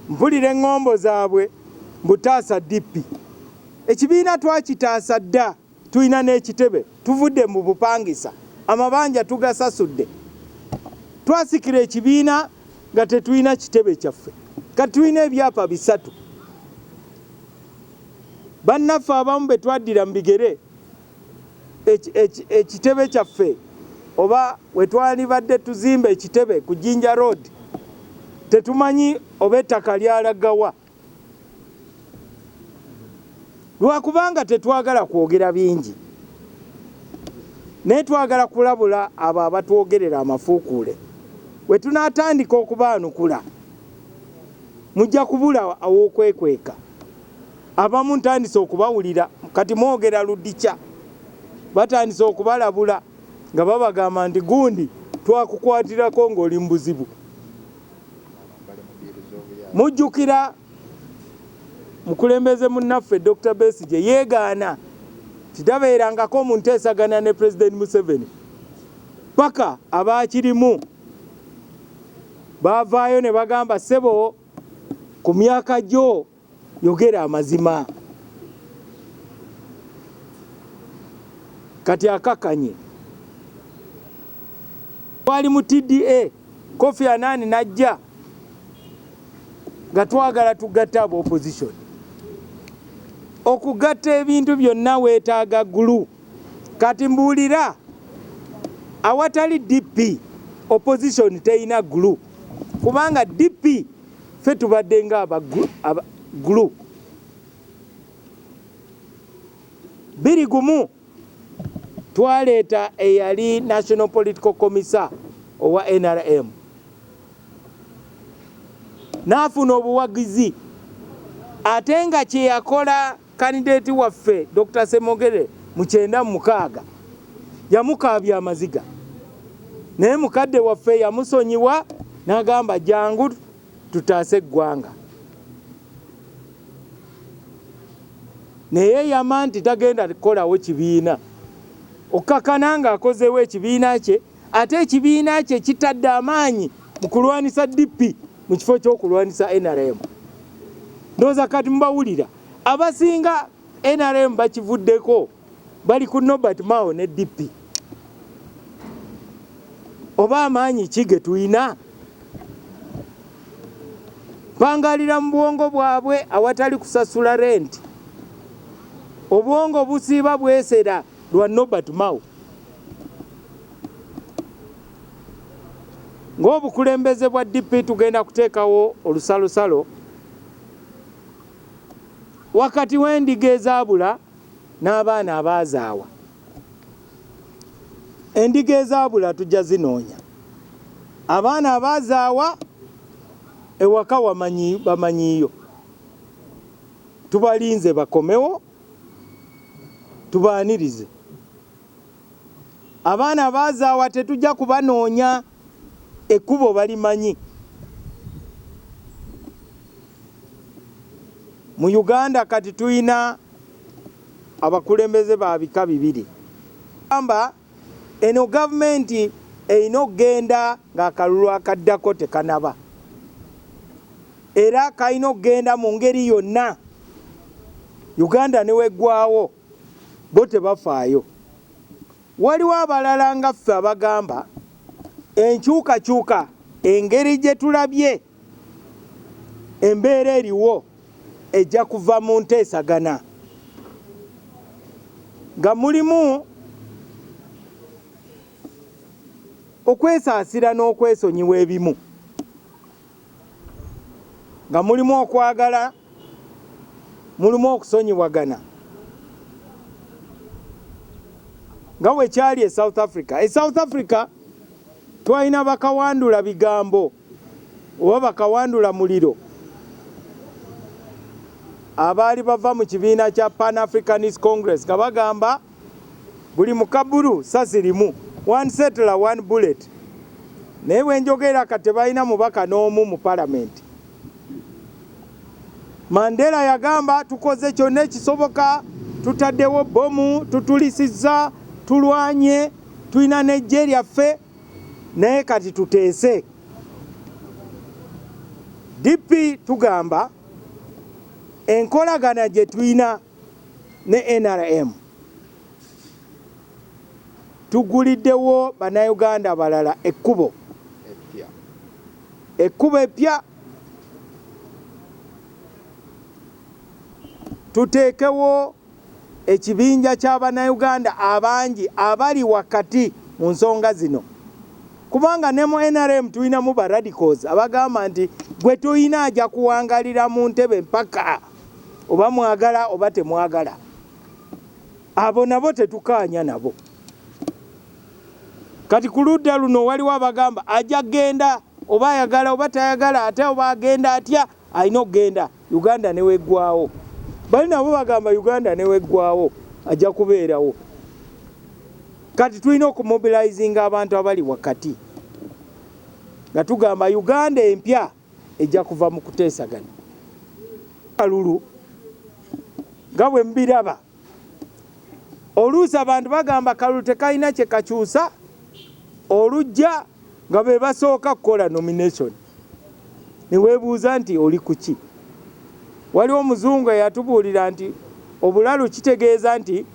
Mpulira eŋŋombo zaabwe mbu taasa DP. Ekibiina twakitaasa dda, tulina n'ekitebe, tuvudde mu bupangisa, amabanja tugasasudde. Twasikira ekibiina nga tetulina kitebe kyaffe, kati tulina ebyapa 3. Bannaffe abamu be twaddira mu bigere ekitebe kyaffe oba we twalibadde tuzimba ekitebe ku Jinja Road, tetumanyi oba ettaka lyalagawa, lwakubanga tetwagala kwogera bingi, naye twagala kulabula abo abatwogerera amafuukuule. We tunaatandika okubaanukula mujja kubula aw'okwekweka. Abamu ntandise okubawulira kati mwogera ludikya, batandise okubalabula nga babagamba nti gundi twakukwatirako ng'oli mu buzibu. Mujjukira mukulembeze munnaffe Dr. Besigye yeegaana titabeerangako mu nteesagana ne President Museveni paka abaakirimu baavaayo ne bagamba ssebo ku myaka gyo yogera amazima. Kati akakanye. Twali mu TDA, Kofi Annan n'ajja nga twagala tugatte aba opposition. Okugatta ebintu byonna weetaaga glue. Kati mbuulira, awatali DP opposition terina glue, kubanga DP ffe tubadde nga aba glue. 2-1 twaleeta eyali National Political Commissar owa NRM, n'afuna obuwagizi, ate nga kye yakola kandidate waffe Dr. Ssemwogerere mu 96 yamukaabya amaziga, naye mukadde waffe yamusonyiwa n'agamba jangu tutaase eggwanga. Naye yama nti tagenda kukolawo kibiina, okukakana ng'akozeewo ekibiina kye, ate ekibiina kye kitadde amaanyi mu kulwanisa DP mu kifo ky'okulwanisa NRM. Ndowooza kati mubawulira abasinga NRM bakivuddeko, bali ku Norbert Mao ne DP. Oba amaanyi ki ge tulina? Bangalira mu bwongo bwabwe awatali kusasula rent. Obwongo busiiba bwesera lwa Norbert Mao. Ng'obukulembeze bwa DP tugenda kuteekawo olusalosalo wakati w'endiga ezaabula n'abaana abaazaawa. Endiga ezaabula tujja zinoonya, abaana abaazaawa ewaka bamanyiiyo, tubalinze bakomewo tubaanirize. Abaana abaazaawa tetujja kubanoonya, ekkubo balimanyi. Mu Uganda kati tulina abakulembeze ba bika 2. Gamba eno gavumenti erina okugenda ng'akalulu akaddako tekanaba, era kalina okugenda mu ngeri yonna. Uganda ne weggwawo bo tebafaayo. Waliwo abalala nga ffe abagamba enkyukakyuka engeri gye tulabye embeera eriwo ejja kuva mu nteesagana nga mulimu okwesaasira n'okwesonyiwa ebimu, nga mulimu okwagala, mulimu okusonyiwagana, nga bwe kyali e South Africa. E South Africa twalina bakawandula bigambo oba bakawandula muliro abaali bava mu kibiina kya Pan Africanist Congress nga bagamba buli mukaburu sasi limu, one settler one bullet. Naye bwe njogera kati tebalina mubaka n'omu mu palamenti. Mandela yagamba tukoze kyonna ekisoboka, tutaddewo bbomu, tutulisizza, tulwanye, tulina n'eggye lyaffe, naye kati tuteese. DP tugamba enkolagana gye tulina ne NRM tuguliddewo bannayuganda abalala ekkubo ekkubo eppya, tuteekewo ekibinja ky'abannayuganda abangi abali wakati mu nsonga zino, kubanga ne mu NRM tulinamu ba radicals abagamba nti gwe tulina ajja kuwangalira mu ntebe mpaka oba mwagala oba temwagala. Abo nabo tetukaanya nabo. Kati ku ludda luno waliwo abagamba ajja kugenda oba ayagala oba tayagala, ate oba agenda atya alina okugenda Uganda neweggwawo. Bali nabo bagamba Uganda neweggwawo ajja kubeerawo. Kati tulina okumobilizinga abantu abali wakati nga tugamba Uganda empya ejja kuva mu kuteesagana. Kalulu nga bwe mubiraba, oluusi abantu bagamba kalulu tekalina kye kakyusa, olujja nga be basooka kukola nomination ne weebuuza nti oli ku ki. Waliwo omuzungu eyatubuulira nti obulalu kitegeeza nti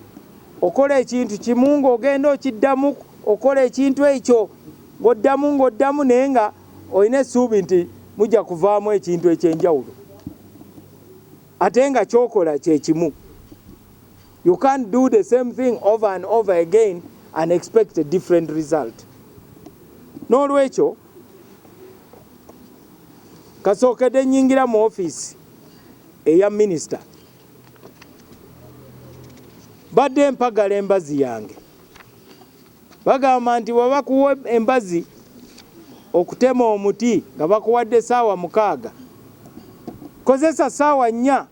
okola ekintu kimu ng'ogenda okiddamu, okola ekintu ekyo ng'oddamu ng'oddamu, naye nga olina essuubi nti mujja kuvaamu ekintu ekyenjawulo, ate nga kyokola kye kimu. You can't do the same thing over and over again and expect a different result. N'olwekyo kasookedde nnyingira mu ofiisi eya minisita, badde mpagala embazi yange. Bagamba nti bwe bakuwa embazi okutema omuti nga bakuwadde ssaawa 6, kozesa ssaawa 4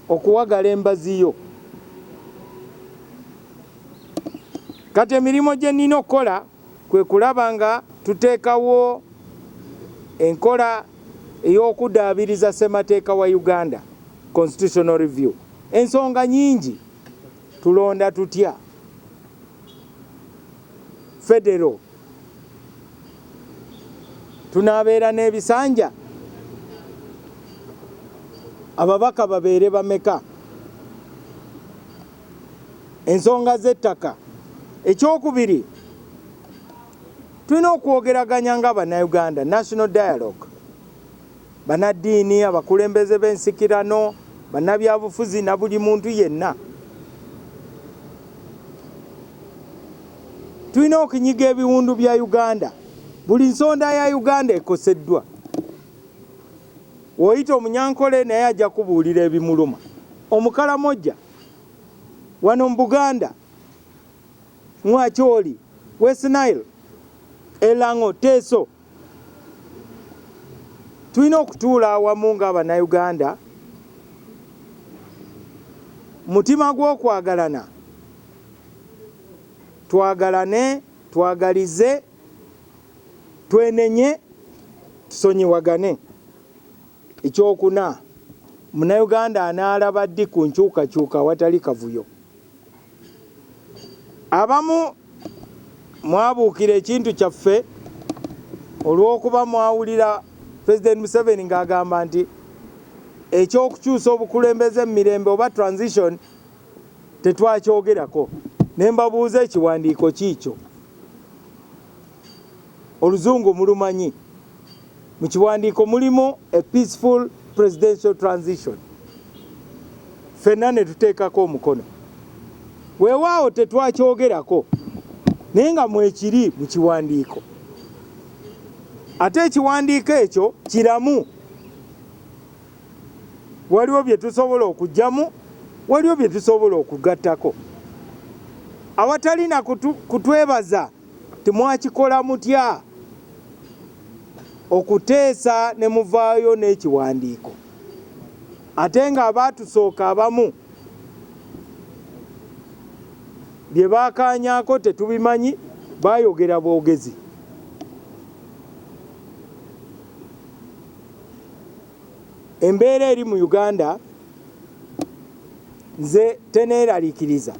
okuwagala embazi yo. Kati emirimu gye nnina okukola kwe kulaba nga tuteekawo enkola ey'okuddaabiriza ssemateeka wa Uganda, Constitutional Review. Ensonga nnyingi, tulonda tutya, federo tunaabeera n'ebisanja, ababaka babeere bameka, ensonga z'ettaka. Ekyokubiri, tulina okwogeraganya nga bannayuganda, national dialogue, bannaddiini, abakulembeze b'ensikirano, bannabyabufuzi na buli muntu yenna. Tulina okunyiga ebiwundu bya Uganda. Buli nsonda ya Uganda ekoseddwa. W'oyita omunyankole naye ajja kubuulira ebimuluma. Omukalamojja wano mu Buganda, Mwacholi, West Nile, Elango, Teso. Tulina okutuula awamu ng'abannayuganda mutima gw'okwagalana, twagalane, twagalize, twenenye, tusonyiwagane. Ekyokuna, munnayuganda anaalaba ddi ku nkyukakyuka awatali kavuyo? Abamu mwabuukira ekintu kyaffe olw'okuba mwawulira President Museveni ng'agamba nti ekyokukyusa obukulembeze mu mirembe oba transition tetwakyogerako. Ne mbabuuza ekiwandiiko kiikyo. Oluzungu mulumanyi. Mu kiwandiiko mulimu a peaceful presidential transition. Ffenna ne tuteekako omukono. Weewaawo tetwakyogerako, naye nga mwekiri mu kiwandiiko. Ate ekiwandiiko ekyo kiramu. Waliwo bye tusobola okuggyamu, waliwo bye tusobola okugattako. Awatali na kutwebaza timwakikola mutya okuteesa ne muvaayo n'ekiwandiiko. Ate nga abaatusooka abamu bye baakaanyaako tetubimanyi, baayogera bwogezi. Embeera eri mu Uganda nze teneeraliikiriza.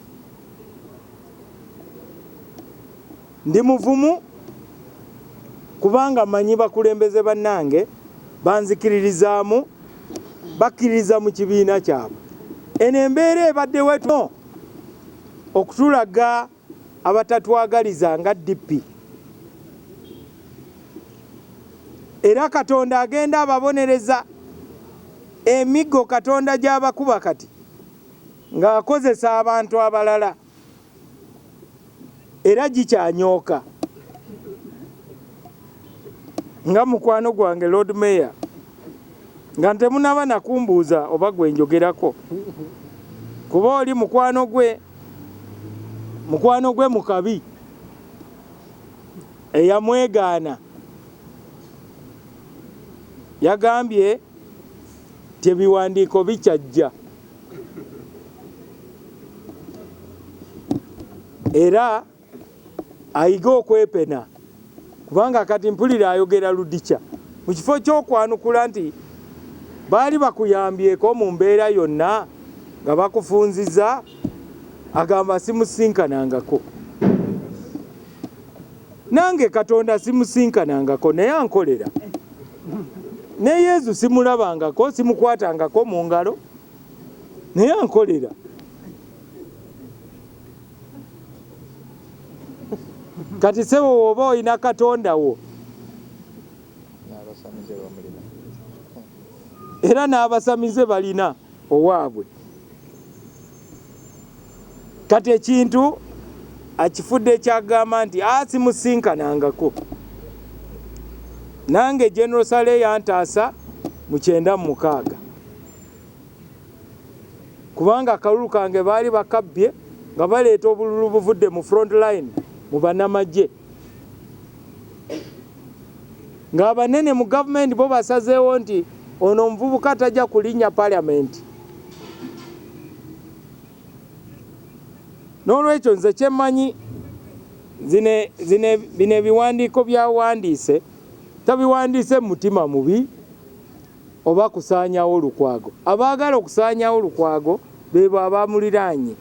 Ndi muvumu kubanga manyi bakulembeze bannange Banzikiririzaamu, bakkiririza mu kibiina kyabwe. Eno embeera ebaddewo eto okutulaga abatatwagaliza nga DP. Era Katonda agenda ababonereza emiggo Katonda gy'abakuba kati ng'akozesa abantu abalala era gikyanyooka nga mukwano gwange Lord Mayor nga ntemunaba nakumbuuza oba gwe njogerako kuba oli mukwano gwe mu kabi eyamwegaana yagambye nti ebiwandiiko bikyajja era ayige okwepena kubanga kati mpulira ayogera ludica mu kifo ky'okwanukula nti baali bakuyambyeko mu mbeera yonna nga bakufunziza agamba simusinkanangako. Nange Katonda simusinkanangako naye ankolera. Ne Yesu simulabangako, simukwatangako mu ngalo naye ankolera. Kati ssebo bw'oba olina Katonda wo era n'abasamize balina owaabwe. Kati ekintu akifudde kyagamba nti simusinkanangako. Nange General Saleh yantaasa mu 96 kubanga akalulu kange baali bakabbye nga baleeta obululu buvudde mu front line mu bannamagye ng'abanene mu gavumenti bo basazeewo nti ono omuvubuka tajja kulinnya parliament. N'olwekyo nze kyemmanyi bino ebiwandiiko byawandiise tabiwandiise mu mutima mubi oba kusaanyawo Lukwago. Abaagala okusaanyawo Lukwago beebo abamuliraanye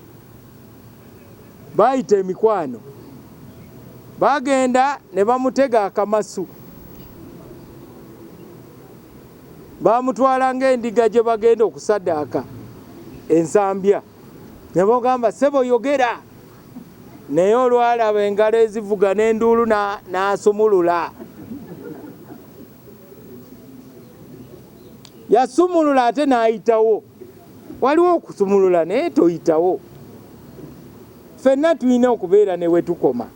baayita emikwano bagenda ne bamutega akamasu bamutwala ng'endiga gye bagenda okusaddaaka ensambya ne bagamba ssebo yogera, naye olwalaba engalo ezivuga n'enduulu n'asumulula. Yasumulula ate n'ayitawo. Waliwo okusumulula naye toyitawo. Ffenna tulina okubeera ne we tukoma,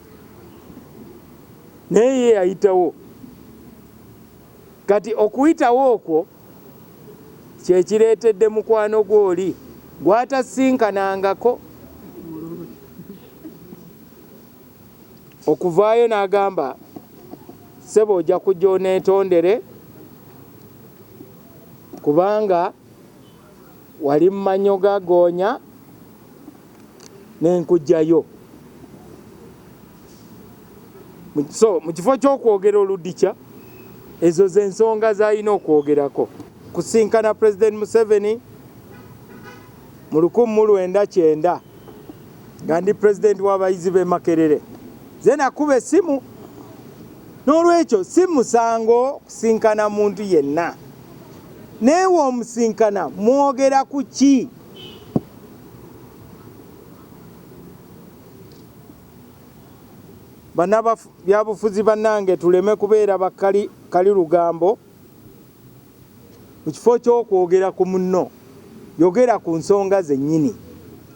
naye ye yayitawo. Kati okuyitawo okwo kye kireetedde mukwano gw'oli gw'atasinkanangako okuvaayo n'agamba ssebo ojja kujja oneetondere kubanga wali mu mannyo ga goonya n'enkujjayo. So mu kifo ky'okwogera oludica ezo z'ensonga z'alina okwogerako. Kusinkana President Museveni mu 1990 nga ndi pulezidenti w'abayizi b'e Makerere. Nze nakuba essimu. N'olwekyo si musango kusinkana muntu yenna. Naye w'omusinkana mwogera ku ki? Bannabyabufuzi bannange tuleme kubeera bakali lugambo mu kifo ky'okwogera ku munno, yogera ku nsonga zennyini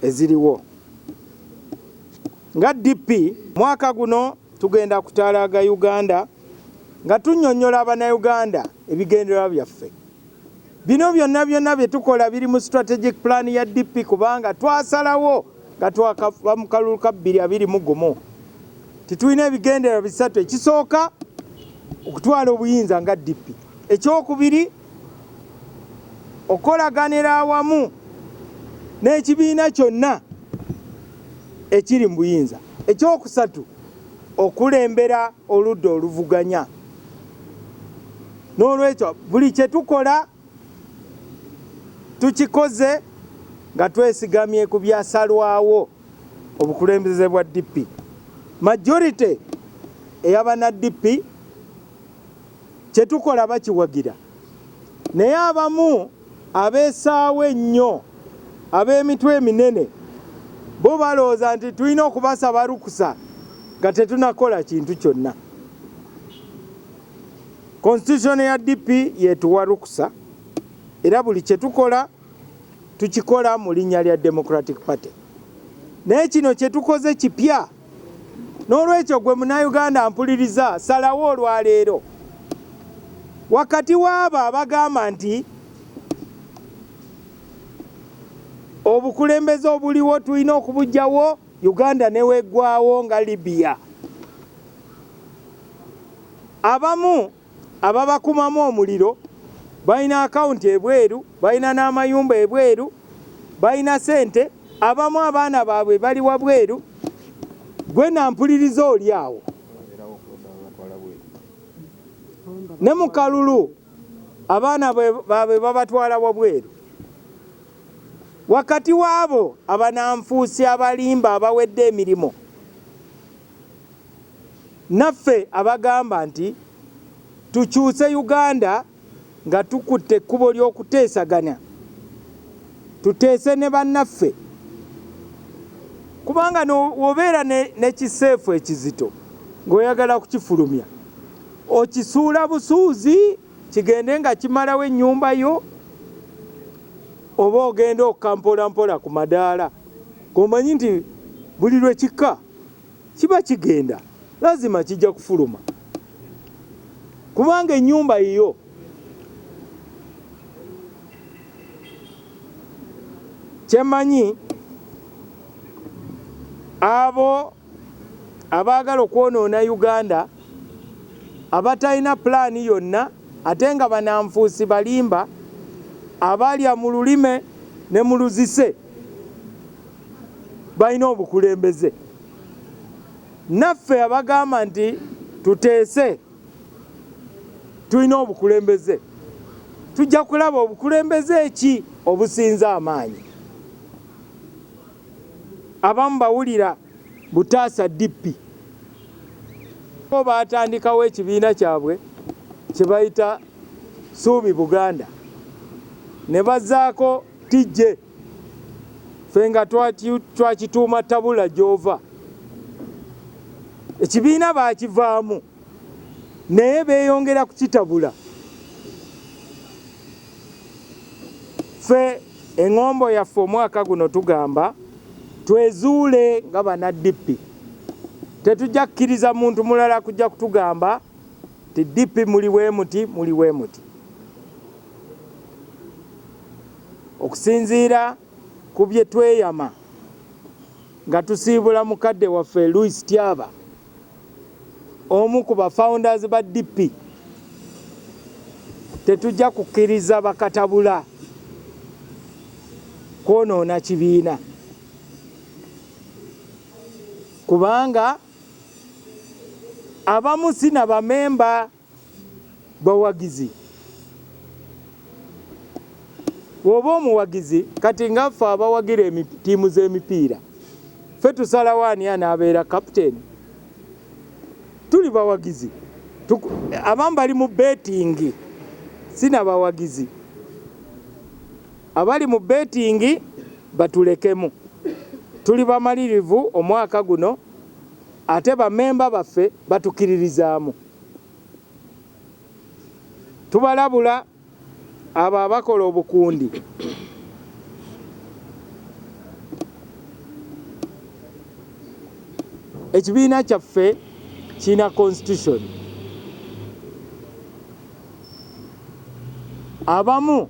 eziriwo. Nga DP mwaka guno tugenda kutalaaga Uganda nga tunnyonnyola Abannayuganda ebigendererwa byaffe. Bino byonna byonna bye tukola biri mu strategic plan ya DP kubanga twasalawo nga twakava mu kalulu ka 2021. Tetulina ebigendererwa bisatu. Ekisooka okutwala obuyinza nga DP. Ekyokubiri okukolaganira awamu n'ekibiina kyonna ekiri mu buyinza. Ekyokusatu okulembera oludda oluvuganya. N'olwekyo buli kye tukola tukikoze nga twesigamye ku byasalwawo obukulembeze bwa DP. Majority ey'abanna DP kye tukola bakiwagira. Naye abamu abeesaawo ennyo, ab'emitwe eminene, bo balowooza nti tulina okubasaba lukusa nga tetunakola kintu kyonna. Constitution ya DP yetuwa lukusa, era buli kye tukola tukikola mu linnya lya Democratic Party. Naye kino kye tukoze kipya. N'olwekyo gwe Munnayuganda mpuliriza, salawo olwaleero wakati w'abo abagamba nti obukulembeze obuliwo tulina okubuggyawo, Uganda neweggwawo nga Libya. Abamu ababakumamu omuliro balina akawunti ebweru, balina n'amayumba ebweru, balina sente, abamu abaana baabwe bali wabweru. Gwe nampuliriza oli awo ne mu kalulu abaana baabwe babatwala wabweru. Wakati waabo abananfuusi abalimba abawedde emirimu, naffe abagamba nti tukyuse Uganda nga tukutte ekkubo ly'okuteesagana, tuteese ne bannaffe, kubanga wobeera n'ekiseefu ekizito ng'oyagala kukifulumya, okisuula busuuzi kigende nga kimalawo ennyumba yo, oba ogenda okka mpola mpola ku madaala ng'omanyi nti buli lwe kikka kiba kigenda, lazima kijja kufuluma, kubanga ennyumba yiyo. Kyemmanyi abo abaagala okwonoona Uganda, abatalina pulaani yonna, ate nga bananfuusi balimba, abalya mu lulime ne mu luzise, balina obukulembeze. Naffe abagamba nti tuteese tulina obukulembeze, tujja kulaba obukulembeze ki obusinza amaanyi. Abamu bawulira butaasa DP, bo baatandikawo ekibiina kyabwe kye bayita Suubi Buganda, ne bazzaako TJ, ffe nga twakituuma Tabula gy'ova. Ekibiina baakivaamu naye beeyongera kukitabula. Ffe eŋŋombo yaffe omwaka guno tugamba twezuule nga bana DP. Tetujja kukkiriza muntu mulala kujja kutugamba nti DP muli bwe muti, muli bwe muti. Okusinziira ku bye tweyama nga tusiibula mukadde waffe Louis Tyaba, omu ku ba founders ba DP, tetujja kukkiriza bakatabula kwonoona kibiina, kubanga abamu si na bamemba, bawagizi. Bw'oba omuwagizi, kati nga ffe abawagira ttiimu z'emipiira, ffe tusalawo ani anaabeera kapiteeni. Tuli bawagizi, abamu bali mu betting, si na bawagizi. Abali mu betting batulekemu, tuli bamalirivu omwaka guno, ate bamemba baffe batukiririzaamu. Tubalabula abo abakola obukundi, ekibiina kyaffe kirina constitution. Abamu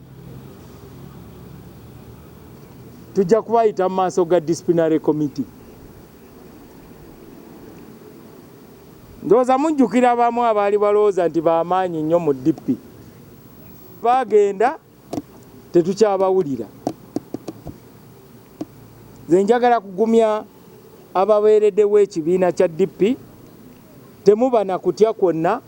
tujja kubayita mu maaso ga disciplinary committee. Ndowooza mujjukira abamu abaali balowooza nti bamaanyi nnyo mu DP, baagenda tetukyabawulira. Nze njagala kugumya ababeereddewo ekibiina kya DP, temuba na kutya kwonna,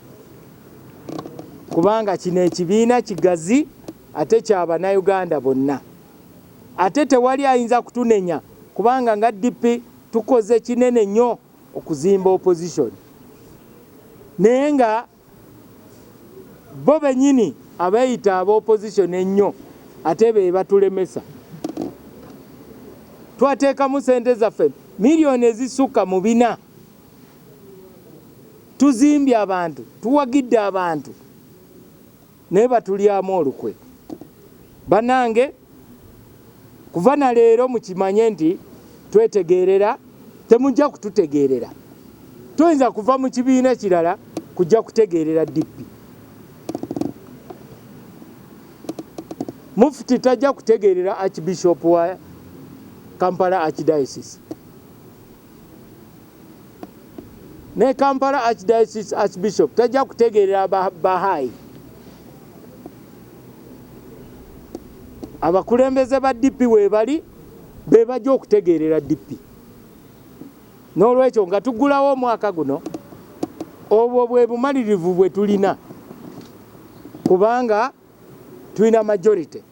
kubanga kino ekibiina kigazi ate kya Bannayuganda bonna, ate tewali ayinza kutunenya, kubanga nga DP tukoze kinene nnyo okuzimba opposition, naye nga bo bennyini abeeyita aba opposition ennyo ate be batulemesa. Twateekamu ssente zaffe miliyoni ezisukka mu 400, tuzimbye abantu, tuwagidde abantu, naye batulyamu olukwe. Bannange, kuva na leero mukimanye nti twetegeerera, temujja kututegeerera. Toyinza kuva mu kibiina kirala kujja kutegeerera DP. Mufti tajja kutegeerera Archbishop wa Kampala Archdiocese. Ne Kampala Archdiocese Archbishop tajja kutegeerera Bahai. Abakulembeze ba DP weebali be bajja okutegeerera DP. N'olwekyo nga tuggulawo omwaka guno, obwo bwe bumalirivu bwe tulina, kubanga tulina majority.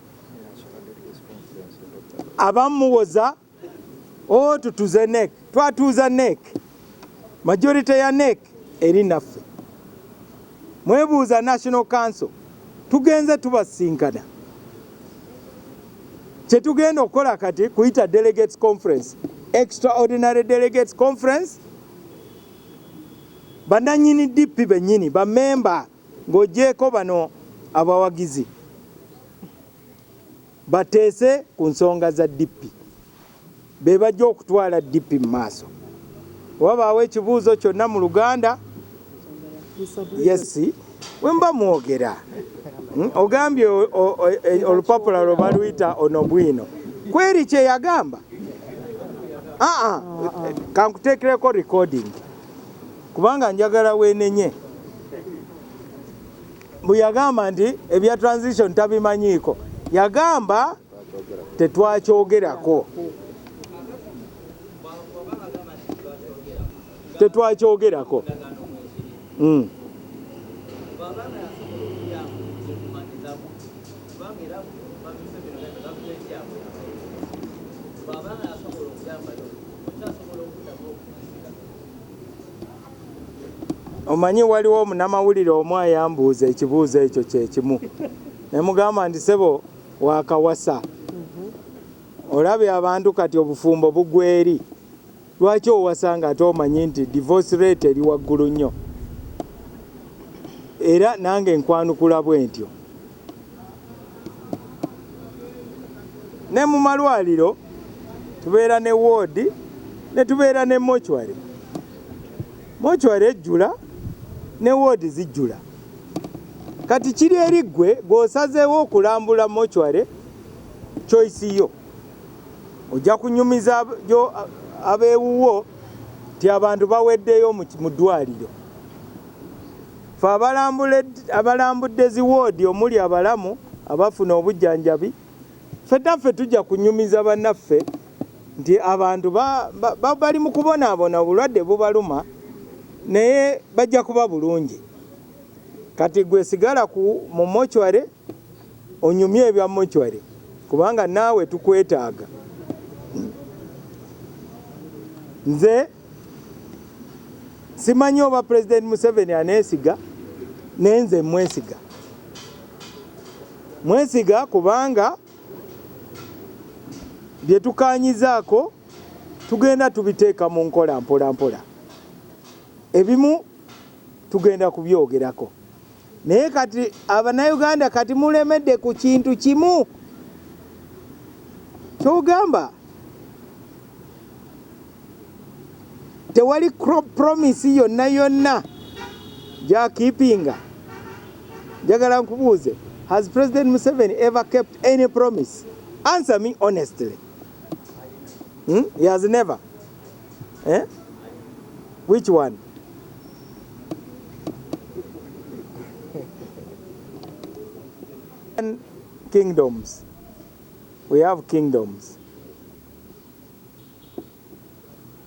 Abamu muwoza o tutuze NEC, twatuuza NEC, majority ya NEC eri naffe. Mwebuuza National Council, tugenze tubasinkana. Kye tugenda okukola kati kuyita delegates conference, extraordinary delegates conference. Bannannyini DP bennyini, bamemba, ng'ogyeko bano abawagizi, bateese ku nsonga za DP, be bajja okutwala DP mu maaso. Wabaawo ekibuuzo kyonna mu Luganda? Yes, we mba mwogera. Ogambye olupapula lwe baluyita ono bwino kweri kye yagamba. Aa, kankuteekereko recording kubanga njagala weenenye. Bwe yagamba nti ebya transition tabimanyiiko, yagamba tetwakyogerako, tetwakyogerako. Bw'abaana yasobola okumanyizamu, kubanga era Museveni gavumenti yabwe, bw'abaana yasobola okuyambayo, okyasobola okuddamu okumwesiga? Omanyi waliwo omunamawulire omu ayambuuza ekibuuzo ekyo kyekimu, ne mugamba nti sebo wakawasa, olabye abantu kati obufumbo bugwa eri, lwaki owasa nga ate omanyi nti divorce rate eri waggulu nnyo? Era nange nkwanukula bwe ntyo. Ne mu malwaliro tubeera ne ward, ne tubeera ne mortuary. Mortuary ejjula ne ward zijjula. Kati kiri eri ggwe gw'osazeewo okulambula mortuary, choice yo. Ojja kunyumiza abeewuwo nti abantu baweddeyo mu ddwaliro. Fe abalambudde zi ward omuli abalamu abafuna obujjanjabi, ffenna ffe tujja kunyumiza bannaffe nti abantu bali mu kubonaabona, obulwadde bubaluma, naye bajja kuba bulungi. Kati gwe sigala mu mortuary onyumye ebya mortuary, kubanga naawe tukwetaaga. Nze simanyi oba President Museveni aneesiga, naye nze mwesiga. Mwesiga kubanga bye tukaanyizaako tugenda tubiteeka mu nkola mpola mpola. Ebimu tugenda kubyogerako. Naye kati Abannayuganda kati mulemedde ku kintu kimu kyogamba tewali promise yonna yonna gyakeepinga. Njagala nkubuuze, has President Museveni ever kept any promise? Answer me honestly. He has never. Eh? Which one? Kingdoms. We have kingdoms.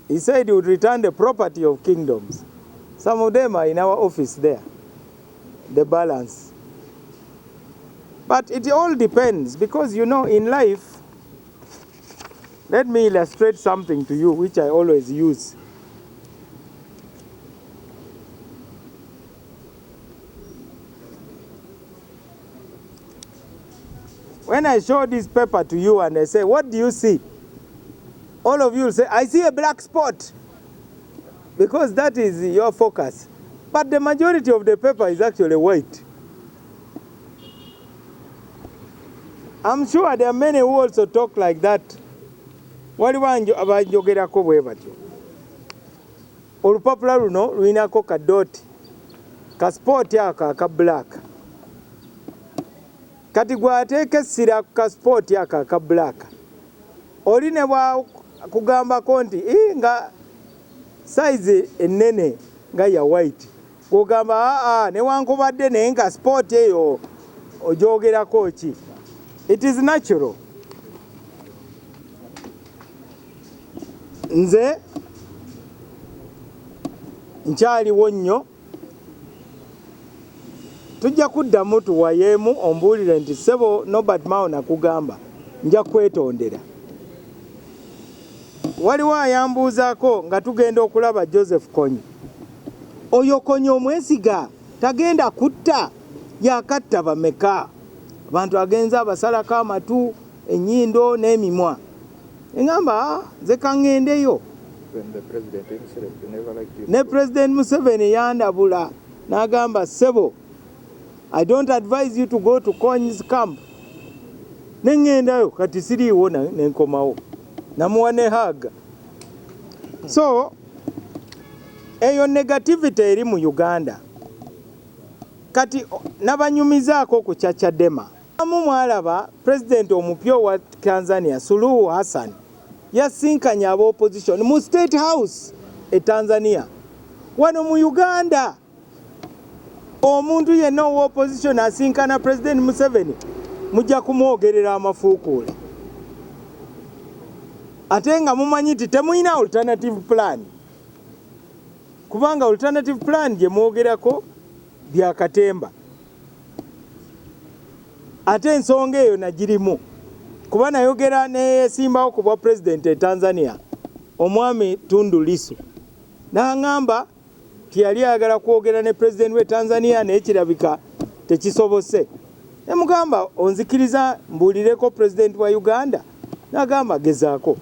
He said he would return the property of kingdoms. Some of them are in our office there, the balance. But it all depends, because you know, in life, let me illustrate something to you which I always use. When I show this paper to you and I say, what do you see? All of you will say, I see a black spot. Because that is your focus. But the majority of the paper is actually white. I'm sure there are many who also talk like that. Waliwo abanjogerako bwe batyo. Olupapula luno lulinako ka dot, ka spot ako aka black. Kati gw'ateeka essira ku ka spot ako aka black, oli ne bwakugambako nti nga size ennene nga ya white, gw'ogamba aa newankubadde naye nga spot eyo ogyogerako ki? It is natural. Nze nkyaliwo nnyo, tujja kuddamu tuwayeemu ombuulire nti ssebo Norbert Mao nakugamba nja kwetondera. Waliwo ayambuuzaako nga tugenda okulaba Joseph Kony. Oyo Kony omwesiga tagenda kutta, yakatta bameka? Abantu agenze abasalako amatu, ennyindo n'emimwa. Engamba nze kaŋŋendeyo. Ne President Museveni yandabula n'agamba ssebo, I don't advise you to go to Kony's camp. Ne ŋŋendayo kati siriiwo ne nkomawo. Namuwa ne hug. So eyo negativity eri mu Uganda. Kati nabanyumizaako ku kya Chadema. Amu mwalaba President omupya wa Tanzania Suluhu Hassan yasinkanye aba opposition mu State House e Tanzania. Wano mu Uganda omuntu yenna owa opposition asinkana President Museveni mujja kumwogerera amafuukuule. Ate nga mumanyi nti temulina alternative plan. Kubanga alternative plan gye mwogerako bya katemba. Ate ensonga eyo nagirimu. Kuba nayogera neyesimbawo ku bwa president e Tanzania, omwami Tundu Lissu. N'aŋŋamba nti yali ayagala kwogera ne president we Tanzania naye kirabika tekisobose. Ne mugamba onzikiriza mbuulireko president wa Uganda? N'agamba gezaako.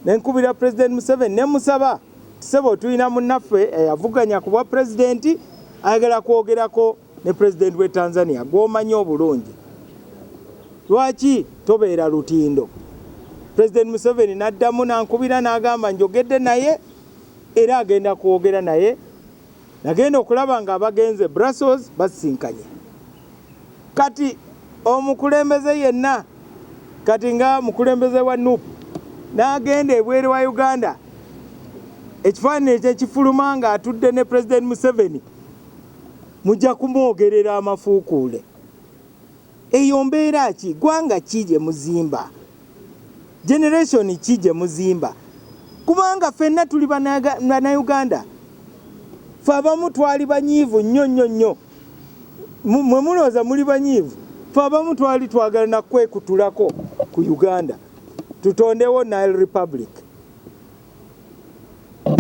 Ne nkubira President Museveni ne musaba ssebo tulina munnaffe eyavuganya ku bwa president ayagala kwogerako ne president we Tanzania gw'omanyi obulungi. Lwaki tobeera lutindo? President Museveni n'addamu n'ankubira n'agamba njogedde naye era agenda kwogera naye. Nagenda okulaba nga abagenze Brussels basisinkanye. Kati omukulembeze yenna kati nga mukulembeze wa NUP n'agenda ebweru wa Uganda, ekifaananyi ekyo ekifuluma ng'atudde ne President Museveni mujja kumwogerera amafuukuule. Eyo mbeera ki? Ggwanga ki gye muzimba? Generation ki gye muzimba? Kubanga ffenna tuli Bannayuganda. Ffe abamu twali banyiivu nnyo nnyo nnyo. Mwe mulowooza muli banyiivu. Ffe abamu twali twagala na kwekutulako ku Uganda. Tutondewo Nile Republic.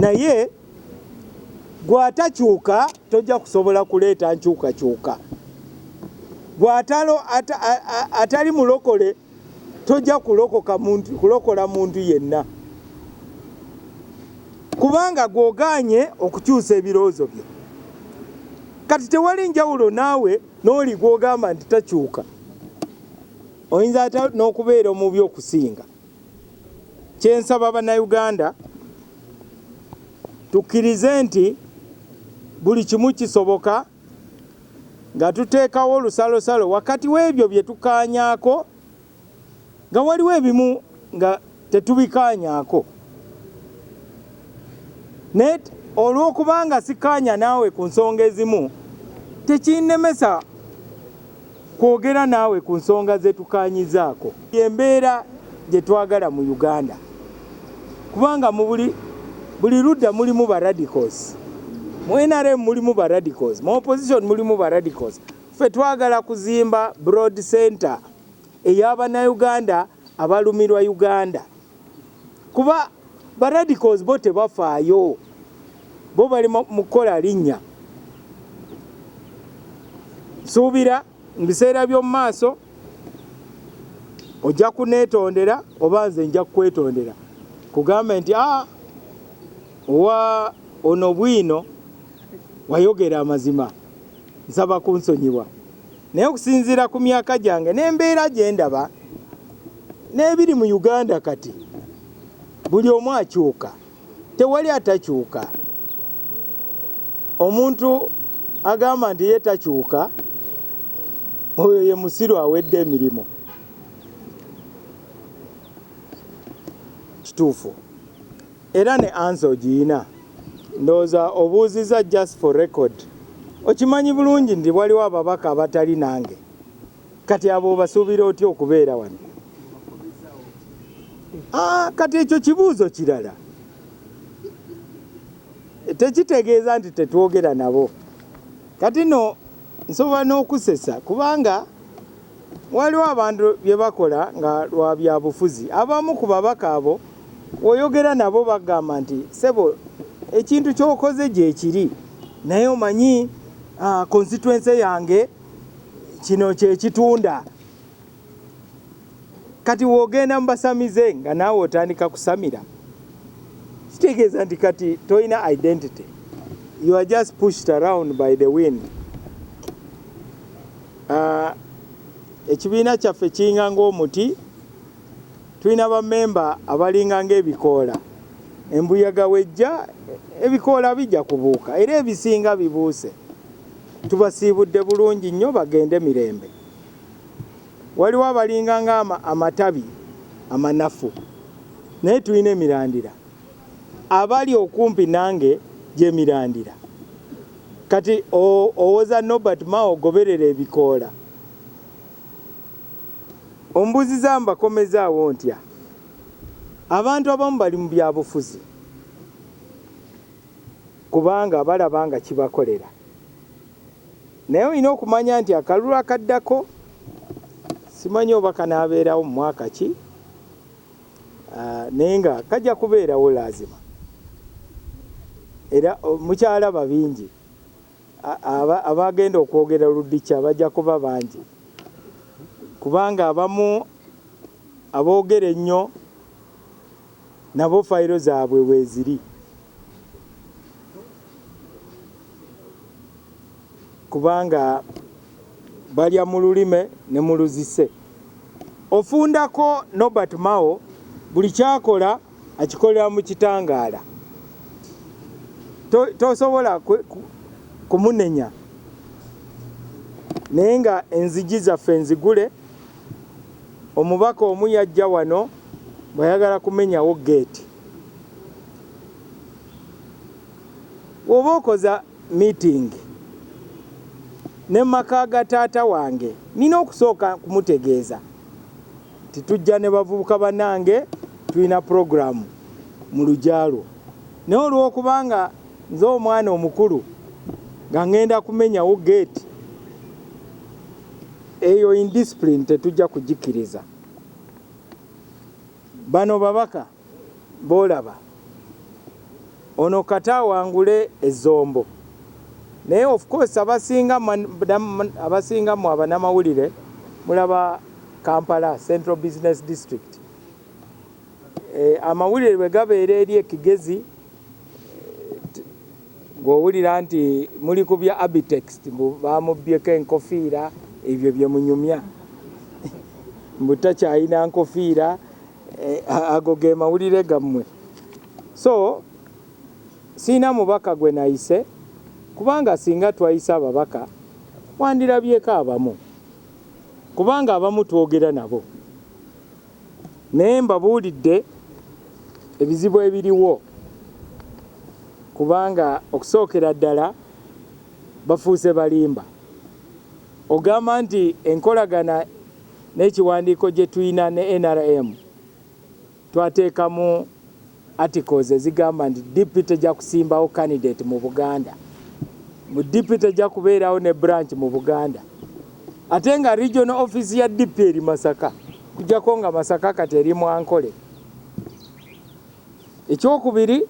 Naye gw'atakyuka tojja kusobola kuleeta nkyukakyuka. Gw'atalo atali mulokole tojja kulokola muntu yenna. Kubanga gw'ogaanye okukyusa ebirowoozo byo. Kati tewali njawulo naawe n'oli gw'ogamba nti takyuka. Oyinza ate n'okubeera omubi okusinga. Kye nsaba Bannayuganda tukkirize nti buli kimu kisoboka nga tuteekawo olusalosalo wakati w'ebyo bye tukaanyaako nga waliwo ebimu nga tetubikaanyaako. Naye olw'okubanga sikaanya naawe ku nsonga ezimu tekinnemesa kwogera naawe ku nsonga ze tukaanyizaako. Embeera gye twagala mu Uganda. Kubanga mu buli ludda mulimu ba radicals. Mu NRM mulimu ba radicals, mu opposition mulimu ba radicals. Ffe twagala kuzimba broad center ey'Abannayuganda abalumirwa Uganda. Kuba ba radicals bo tebafaayo. Bo bali mu kukola linnya. Nsuubira mu biseera by'omu maaso Ojja kuneetondera oba nze nja kukwetondera, kugambe nti owa ono bwino wayogera amazima, nsaba kunsonyiwa. Naye okusinziira ku myaka gyange n'embeera gye ndaba n'ebiri mu Uganda kati, buli omu akyuka, tewali atakyuka. Omuntu agamba nti ye takyuka, oyo ye musiru awedde emirimu. Kituufu. Era ne answer ogiyina. Ndowooza obuuziza just for record. Okimanyi bulungi nti waliwo ababaka abatali nange. Kati abo obasuubira otya okubeera wano? Kati ekyo kibuuzo kirala. Tekitegeeza nti tetwogera nabo. Kati no nsobola n'okusesa kubanga waliwo abantu bye bakola nga lwa byabufuzi. Abamu ku babaka abo bw'oyogera nabo bagamba nti ssebo ekintu ky'okoze gyekiri, naye omanyi constituency yange kino kye kitunda. Kati w'ogenda mu basamize nga naawe otandika kusamira, kitegeeza nti kati tolina identity. You are just pushed around by the wind. Ekibiina kyaffe kiringa ng'omuti, tulina bammemba abalinga ng'ebikoola. Embuyaga wejja, ebikoola bijja kubuuka era ebisinga bibuuse. Tubasiibudde bulungi nnyo bagende mirembe. Waliwo abalinga nga amatabi amanafu, naye tulina emirandira. Abali okumpi nange gy'emirandira. Kati owoza Norbert Mao ogoberera ebikoola. Ombuuziza mbakomezaawo ntya? Abantu abamu bali mu byabufuzi kubanga balaba nga kibakolera. Naye olina okumanya nti akalulu akaddako simanyi oba kanaabeerawo mu mwaka ki, naye nga kajja kubeerawo laazima. Era mukyalaba bingi abagenda okwogera oludikya bajja kuba bangi, kubanga abamu aboogera ennyo nabo fayiro zaabwe weeziri. Kubanga balya mu lulime ne mu luzise. Ofundako Norbert Mao buli kyakola akikolera mu kitangaala. Tosobola kumunenya. Naye nga enzigi zaffe nzigule, omubaka omu yajja wano bw'ayagala kumenyawo geeti. Bw'oba okoza meeting ne maka ga taata wange, nina okusooka kumutegeeza nti tujja ne bavubuka bannange, tulina puroguramu mu luggya lwo. Naye olw'okubanga nze omwana omukulu nga ngenda kumenyawo geeti, eyo indiscipline tetujja kugikkiriza. Bano babaka b'olaba, ono kata awangule ezzombo. Naye of course abasinga mu abanamawulire mulaba Kampala Central Business District. Amawulire bwe gabeera eri ekigezi, ng'owulira nti muli ku bya Abitex, mbu bamubbyeko enkofiira, ebyo bye munyumya. Mbu takyalina nkofiira, ago ge mawulire gammwe. So sirina mubaka gwe nayise, kubanga singa twayise ababaka wandirabyeko abamu, kubanga abamu twogera nabo. Naye mbabuulidde ebizibu ebiriwo, kubanga okusookera ddala bafuuse balimba. Ogamba nti enkolagana n'ekiwandiiko gye tulina ne NRM twateekamu articles ezigamba nti DP tejja kusimbawo candidate mu Buganda, mu DP tejja kubeerawo ne branch mu Buganda, ate nga regional office ya DP eri Masaka, kujjako nga Masaka kati eri mu Ankole. Ekyokubiri,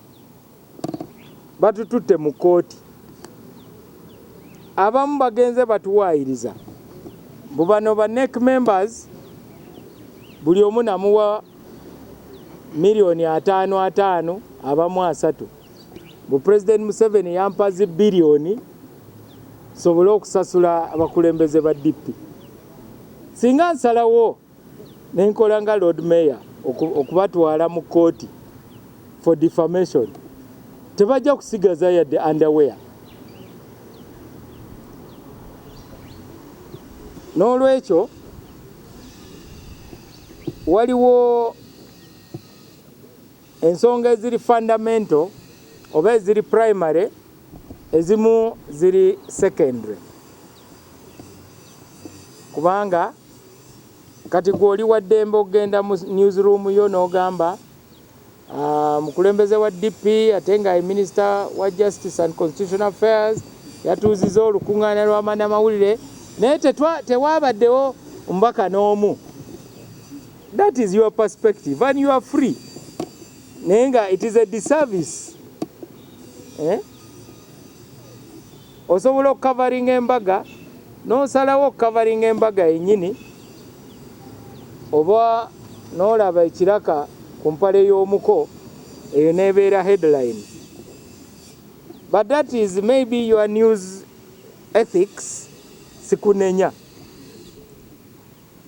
batututte mu kkooti. Abamu bagenze batuwaayiriza mbu bano ba NEC members Buli omu namuwa 550 million, abamu 3. Bu President Museveni yampa zi biliyoni sobole okusasula abakulembeze ba DP. Singa nsalawo nenkola nga Lord Mayor okubatwala mu kkooti for defamation, tebajja kusigaza yadde underwear. N'olwekyo waliwo ensonga eziri fundamental oba eziri primary, ezimu ziri secondary. Kubanga kati gwe oli wa ddembe okugenda mu newsroom yo n'ogamba mukulembeze wa DP ate nga Minister wa Justice and Constitutional Affairs yatuuziza olukuŋŋaana lw'amannamawulire, naye tewabaddewo omubaka n'omu. That is your perspective and you are free. Naye nga it is a disservice. Osobola okukavaringa embaga n'osalawo okukavaringa embaga yennyini, oba n'olaba ekiraka ku mpale y'omuko eyo n'ebeera headline. But that is maybe your news ethics, sikunenya.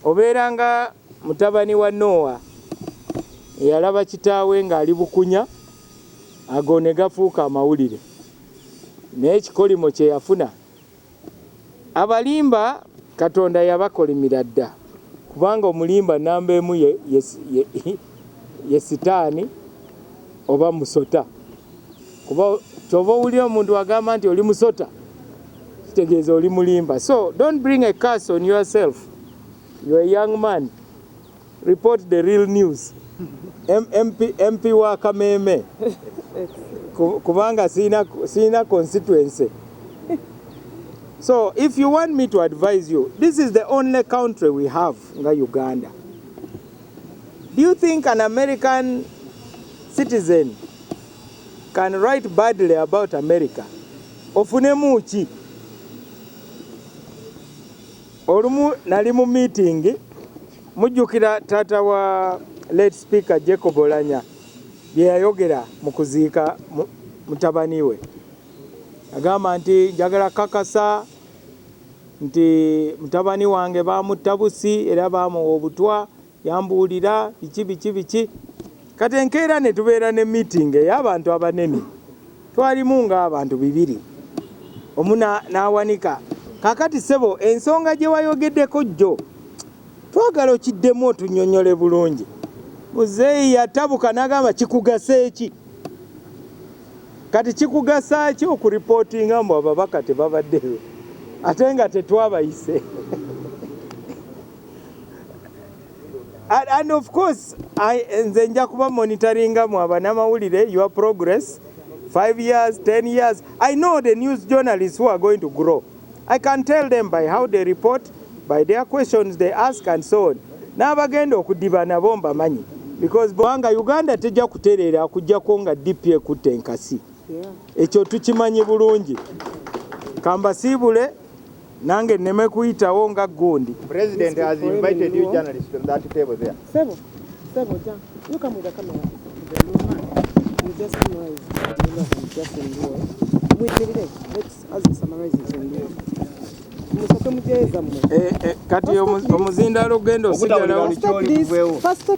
Obeera nga mutabani wa Noah eyalaba kitaawe ng'ali bukunya, ago ne gafuuka amawulire. Naye ekikolimo kye yafuna, abalimba Katonda yabakolimira dda, kubanga omulimba namba emu ye sitaani oba musota. Kuba ky'ova owulira omuntu agamba nti oli musota, kitegeeza oli mulimba. So don't bring a curse on yourself. You are a young man. Report the real news. MP wa Kameme. Kubanga sina constituency. So if you want me to advise you, this is the only country we have nga Uganda. Do you think an American citizen can write badly about America? Ofunemu ki? Olumu nali mu meeting, mujjukira taata wa late Speaker Jacob Oulanyah bye yayogera mu kuziika mutabani we. Agamba nti njagala kakasa nti mutabani wange baamutta busi era baamuwa obutwa, yambuulira biki biki biki. Kati enkeera ne tubeera ne meeting ey'abantu abanene, twalimu ng'abantu 2, omu n'awanika. Kaakati ssebo, ensonga gye wayogeddeko jjo twagala okiddemu otunnyonnyole bulungi. Muzeeyi yatabuka n'agamba kikugasa eki? Kati kikugasa ki okuripootinga mbu ababaka tebabaddeyo ate nga tetwabayise? And of course, nze nja kuba monitoringa mu abanamawulire your progress, 5 years, 10 years. I know the news journalists who are going to grow. I can tell them by how they report, by their questions they ask and so on. N'abagenda okudiba nabo mbamanyi. Because bwanga Uganda tejja kutereera okuggyako nga DP ekutte enkasi. Ekyo tukimanyi bulungi. Kambasiibule nange nneme kuyitawo nga gundi. President has invited you journalists on that table there. Sebo, Sebo, John, you come with the camera. You just summarize. Just in Luo. Muyimirire. Let's as you summarize it in Luo. Musooke mujeeza mmwe. Kati omuzindaalo ogenda osigalawo. Faster, please. Faster.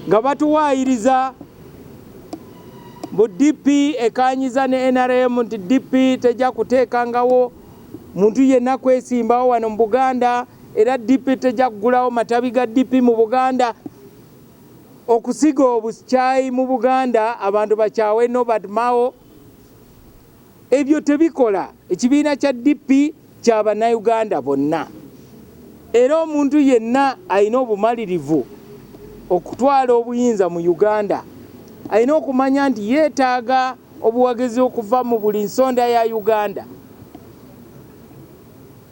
Nga batuwaayiriza mbu DP ekanyiza ne NRM nti DP tejja kuteekangawo muntu yenna kwesimbawo wano mu Buganda, era DP tejja kugulawo matabi ga DP mu Buganda. Okusiga obukyayi mu Buganda, abantu bakyawe Norbert Mao, ebyo tebikola. Ekibiina kya DP kya bannayuganda bonna, era omuntu yenna alina obumalirivu okutwala obuyinza mu Uganda alina okumanya nti yeetaaga obuwagizi okuva mu buli nsonda ya Uganda.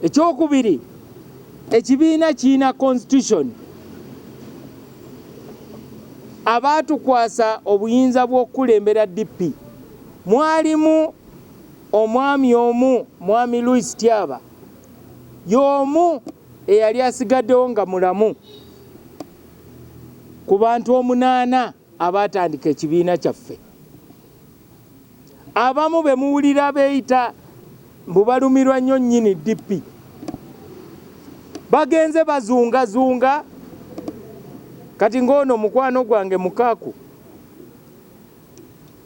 Ekyokubiri, ekibiina kirina constitution. Abaatukwasa obuyinza bw'okukulembera DP mwalimu omwami omu, Mwami Louis Tyaba, y'omu eyali asigaddewo nga mulamu. Ku bantu omunaana abaatandika ekibiina kyaffe, abamu be muwulira beeyita mbu balumirwa nnyo nnyini DP, bagenze bazungazunga. Kati ng'ono mukwano gwange Mukaaku,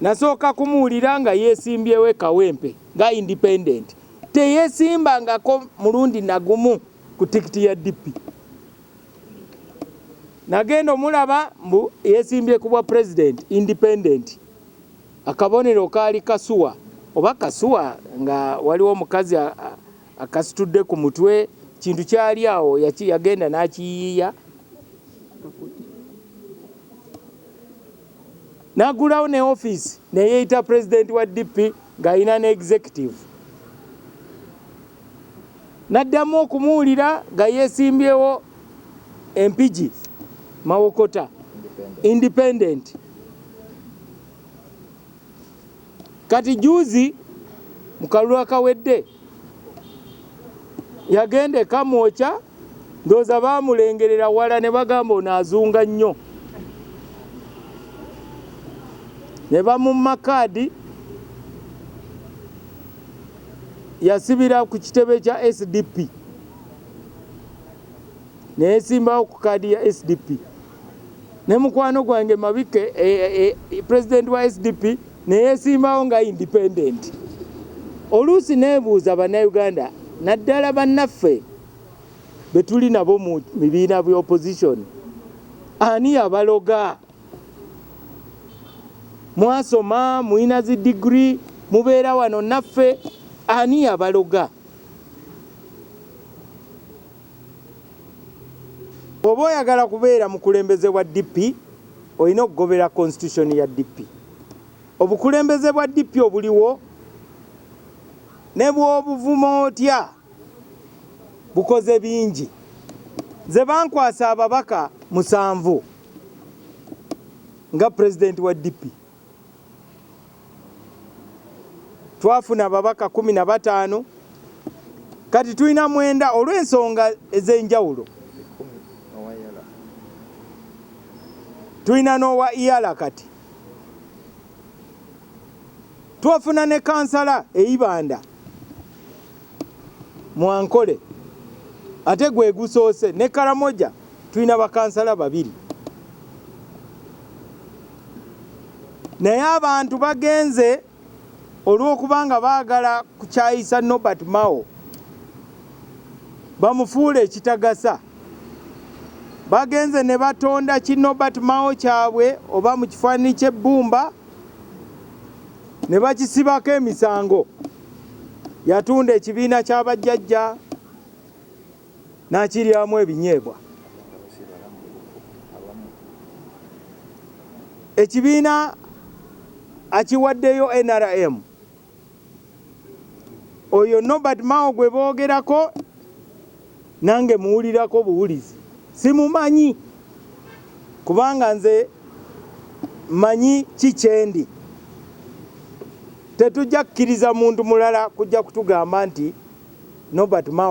nasooka kumuwulira nga yeesimbyewo e Kawempe nga independent, teyeesimbangako mulundi nagumu ku tikiti ya DP. Nagenda omulaba mbu yeesimbye ku bwa president independent, akabonero kaali kasuwa oba kasuwa nga waliwo omukazi akasitudde ku mutwe, kintu kyali awo yagenda n'akiyiiya n'agulawo ne ofiisi neyeyita president wa DP ng'alina ne executive. Naddamu okumuwulira nga yeesimbyewo Empigi Mawokota independent. Kati juzi mu kalulu akawedde yagenda e Kamwokya, ndowooza baamulengerera wala ne bagamba ono azunga nnyo, ne bamumma kaadi, yasibira ku kitebe kya SDP neyesimbawo ku kaadi ya SDP, ne mukwano gwange Mabike president wa SDP neyesimbawo nga independent. Oluusi neebuuza Bannayuganda, naddala bannaffe be tuli nabo mu bibiina bya opposition, ani yabaloga? Mwasoma, mulina zi degree, mubeera wano naffe, ani yabaloga? Bw'oba oyagala kubeera mukulembeze wa DP, olina okugobera constitution ya DP. Obukulembeze bwa DP obuliwo ne bw'obuvuma otya bukoze bingi. Nze bankwasa ababaka 7 nga president wa DP. Twafuna ababaka 15, kati tulina 9 olw'ensonga ez'enjawulo. Tulina n'owa Iyala, kati twafuna ne kansala e Ibanda Mwankole, ate gwe gusoose. Ne Karamoja tulina bakansala 2. Naye abantu bagenze olw'okubanga baagala kukyayisa Norbert Mao bamufuule ekitagasa, bagenze ne batonda ki Norbert Mao kyabwe oba mu kifaananyi ky'ebbumba ne bakisibako emisango. Yatunda ekibiina ky'abajjajja n'akiryamu ebinyeebwa. Ekibiina akiwaddeyo NRM. Oyo Norbert Mao gwe boogerako nange muwulirako buwulizi, simumanyi, kubanga nze manyi ki kyendi. Tetujja kukkiriza muntu mulala kujja kutugamba nti Norbert Mao